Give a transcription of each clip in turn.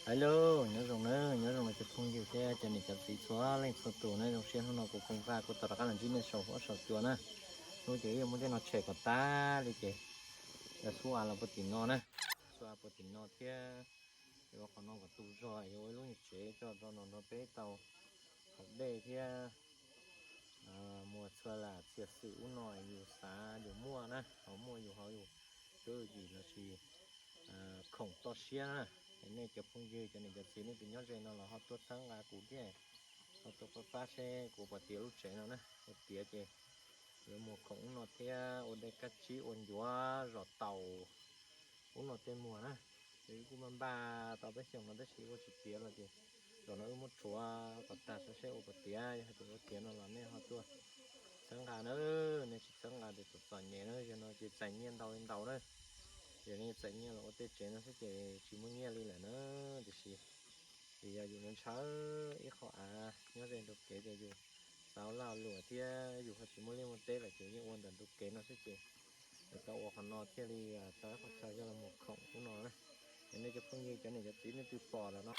Hello, nyob zoo na, nyob zoo na cov phooj ywg thiab cov niam cov txiv txhua leej txhua tus na, zoo siab hnub no kuv Koom Vaj kuj tau rov qab los ntsib nej saum huab saum cua na. Hnub ces wb yuav muab tej no tshem kom tag li ces yuav xub av los puag tim no na, xub av puag tim no thiab. Yuav ua qhov no kom tu zog, yuav ua ib lub nyuag tsev coj rau no nrog peb tau haus dej thiab muag txhua lam txiaj xwm ub no yus xav yus muaj na, haus muaj yus haus yus cuab yus yim lossis khoom toj siab na. Es nej cov phooj ywg cov niam cov txiv leej twg nyob ze no los ho tuaj txhawb nqa kuv thiab, ho tuaj pab pab seb kuv puas tiav lub tsev no na. Yog tiav ces yuav muag khoom ub no thiab ua dej kab tsib ua ncuav zom taus ub no tej muag na. Ces wb kuj npaj npaj tau peb xyoos no tab sis ua tsis tiav los ces zaum no wb muab rhuav kom tag saib seb ua puas tiav, yog hais tias ua tiav no los nej ho tuaj txhawb nqa na, nej tsis txhawb nqa ces txom txom nyem na, yog no ces txais nyiaj ntau li ntau na. Ces nej txais nyiaj los ua tej tsev no xwb ces tsis muaj nyiaj li lawm na. Tiam sis vim yog yus ntshaw ib qho av nyob ze ntug kev ces yus xav ua lag luam thiab yus ho tsis muaj liaj muaj teb lawm ces yeej ua ntawm ntug kev no xwb ces tau ua qhov no thiaj li tau ib qho chaw coj los muag khoom ub no na. Es nej cov phooj ywg cov niam cov txiv leej twg pom lawm no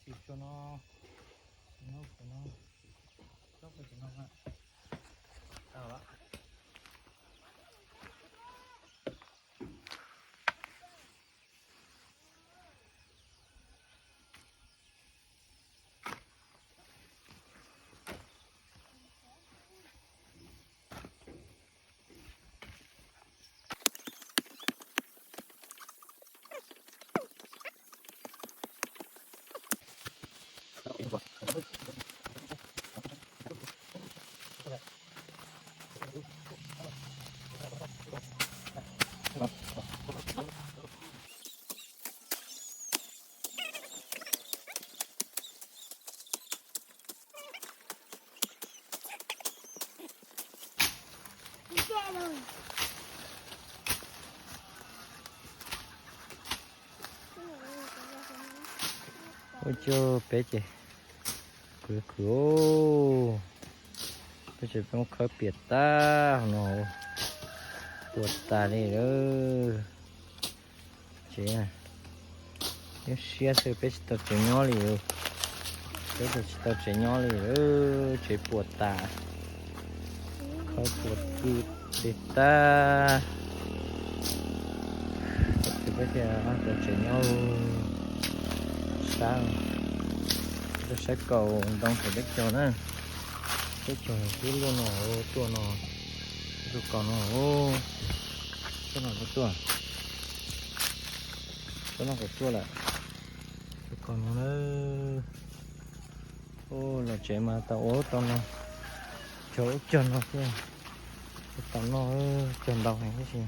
Xim tsuag no, no, no, tsob no, tau lawm. Ua cas peb ces khwv khwv, peb tseem peb muab khawb piam tag no, tua tas li lawm. Tsev, Nyuaj siab xwb peb tsis tau tsev nyob li. Peb tsis tau tsev nyob li, tsev puas tas, khawb puas kwj dej tag. Peb thiaj tau tsev nyob. Sab, saib kaus ntoo thaum teb chaws na. Teb chaws twb luaj no, tuaj no, tus kaus no, tsob no tuaj, tsob no kuj tuaj lawm. Tus kaus no na. Los tsev mas tau ua tau no, cog ub cog no thiab. Tau noj cog ntau heev tab sis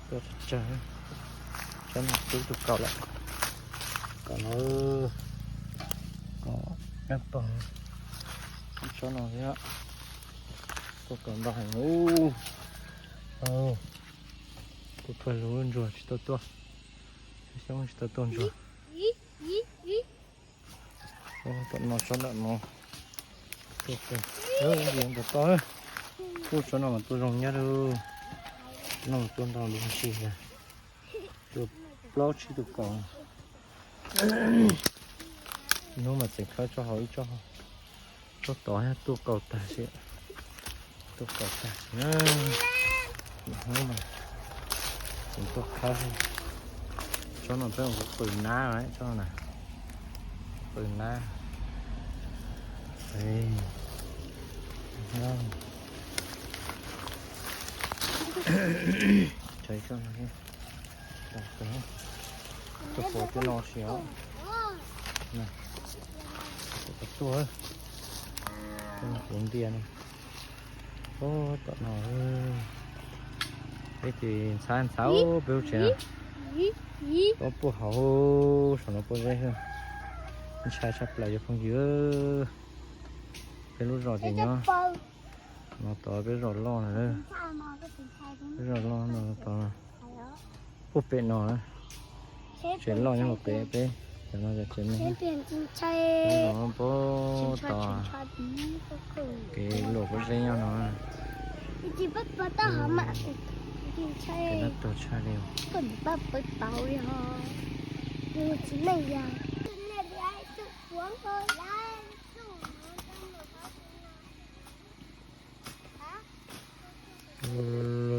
tuaj tsawg tsawg. Tsob no twb tus kaus lawm. Kaus no, kaus dab pog, tsob no thiab. Tuaj kaus ntau heev. Kuv pawg lug ntsuag tsis tau tuaj, xyoob tsis tau tuaj ntsuag. Tom no tsob ntawm no, ntawm to, ub tsob no mas tuaj zoo nyab li. Tsob no mas tuaj ntau li ntsis, tuaj plaub tsib tus kaus. Hnub mas tseem khawb tsob hauv ib tsob, tsob tod tuaj kaus tag xwb, tuaj kaus tag xwb na. Hnub mas tseem tuaj khawb. Tsob no peb ua qws nab, tsob no na, qws nab. Tsob no, tuaj pov tej no si os. Tuaj, kuv ntiag no. Tom no, peb tis ntxhab ntxhab peb lub tsev no. Pob puag hauv saum no pob zeb xwb. Ntshai tshaj plaws cov phooj ywg. Peb lub zos ces nyob no tod, peb zos loj na. Peb zos loj no tod, puag pem no na. Tsev loj nyob puag pem peb, cov no cov tsev me. Peb zos no puag tod, kev luam pob zeb nyob no. Kev no tuag tshaj li.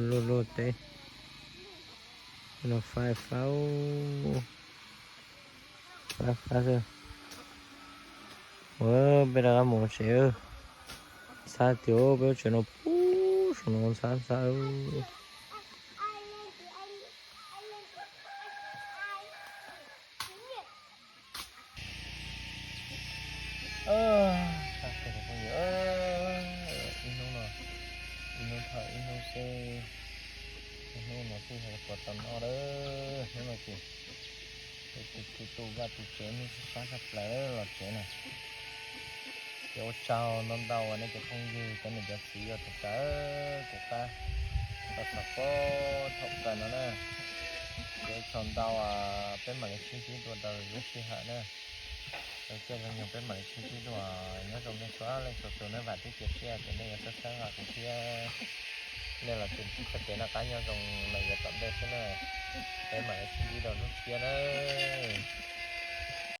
Luaj luaj teb, no fab fab, fab fab xwb. Ua peb rov qab mus tsev, ntxhab tias peb lub tsev no puag saum no ntxhab ntxhab. Ib hnub no, ib hnub dhau ib hnub xwb, ib hnub no xwb puas tau noj lawm. Hnub no ces tu tu vaj tu tsev, hnub sab tshaj plaws los tsev na. Ces ua tsaug ntau ntau nej cov phooj ywg, cov niam cov txiv uas tau caum kuv qab tau txog puag thaum kawg no na. Ces ua tsaug ntau, peb mam li sib ntsib dua rau lwm lub sij hawm na. Rau caij zoo nyoog peb mam li sib ntsib dua. Nyob zoo nej txhua leej txhua tus na, vam thiab cia siab tias nej yuav txhawb nqa kuv thiab. Nej los tseem tsis txoj kev noj qab nyob zoo lawm yav tom ntej xwb na. Peb mam li sib ntsib dua lub tshiab na.